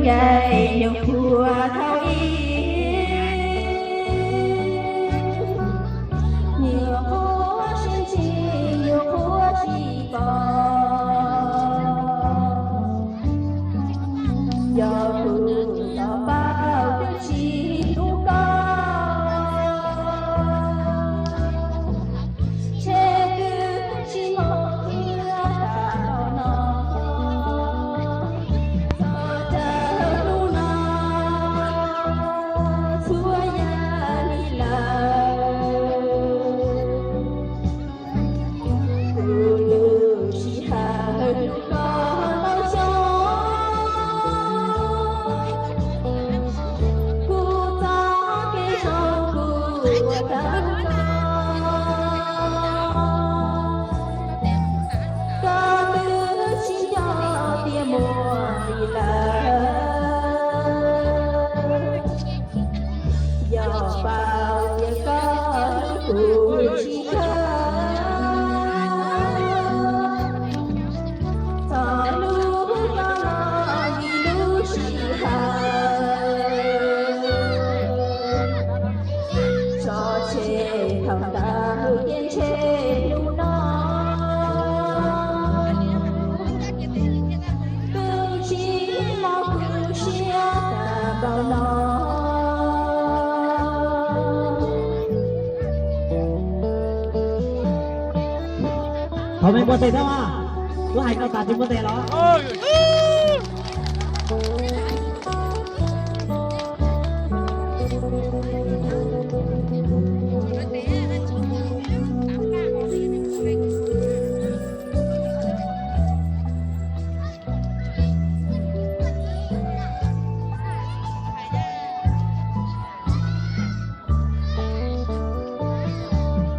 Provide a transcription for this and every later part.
Ncaim nyuam qhuav thaum ub, nyuam qhuav sib ntsib, nyuam qhuav sib pom. Yog kuv tau paub kuv tsis hlub koj, ntshe kuv tsis muaj hnub nyoog tas los no. Txog rau hnub no, txhua yam li lawm. Kuv lub sij hawm hlub koj ntau xyoo, kuv txoj kev zoo kuv ua tau koj. Koj twb tsis nco tias muaj li lawm. Yog paub tias koj hlub kuv tsis kawg, txhob hlub koj los vim lub sij hawm. Tso tseg thaum ntawd ces ntshe hnub no twb tsis mob kuv siab tas npaum no. Thov me npuaj tes thiab mas, lub hais no tas tsis npuaj tes los?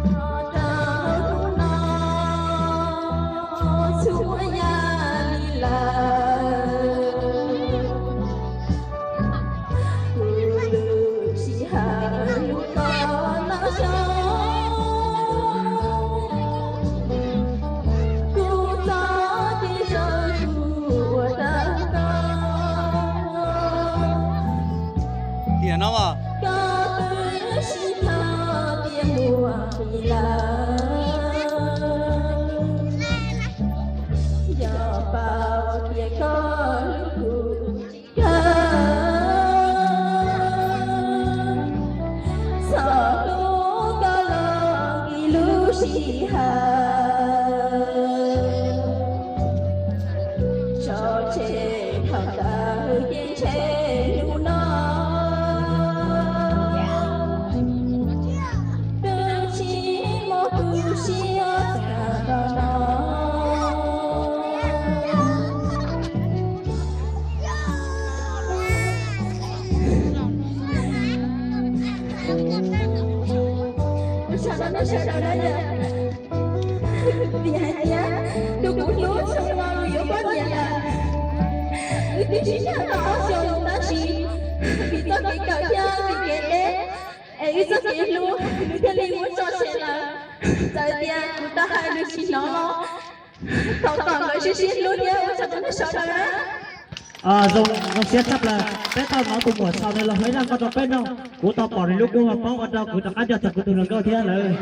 Txog rau hnub no, txhua yam li lawm. Kuv lub sij hawm hlub koj ntau xyoo, kuv txoj kev zoo kuv ua tau koj. Tiam no as, koj twb sib tham tias muaj hlub lawm. Yog paub tias koj hlub kuv tsis kawg, txhob hlub koj los vim lub sij hawm. Tso tseg thaum ntawd ces ntshe hnub no twb tsis mob kuv siab tas npaum no. Ua tsaug rau nej sawv daws na yom. Vim hais tias tus kuv hlub xyoo no nws yuav poj niam lawm. Wb twb sib tham tau ob xyoos tab sis vim txoj kev kawm thiab vim kev deb es wb txoj kev hlub nws thiaj li muab tso tseg lawm. Txawm tias kuv tau hais nws tsis hnov los thov kom nkawd sib sib hlub thiab ua tsaug rau nej sawv daws na. Zoo siab tshaj plaws peb tau hnov tus muam Saus nws los hais zaj nkauj rau peb mloog. Kuv tau pom nws lub kua muag poob ua rau kuv rov qab nco txog kuv tus hluas nkauj thiab lawm.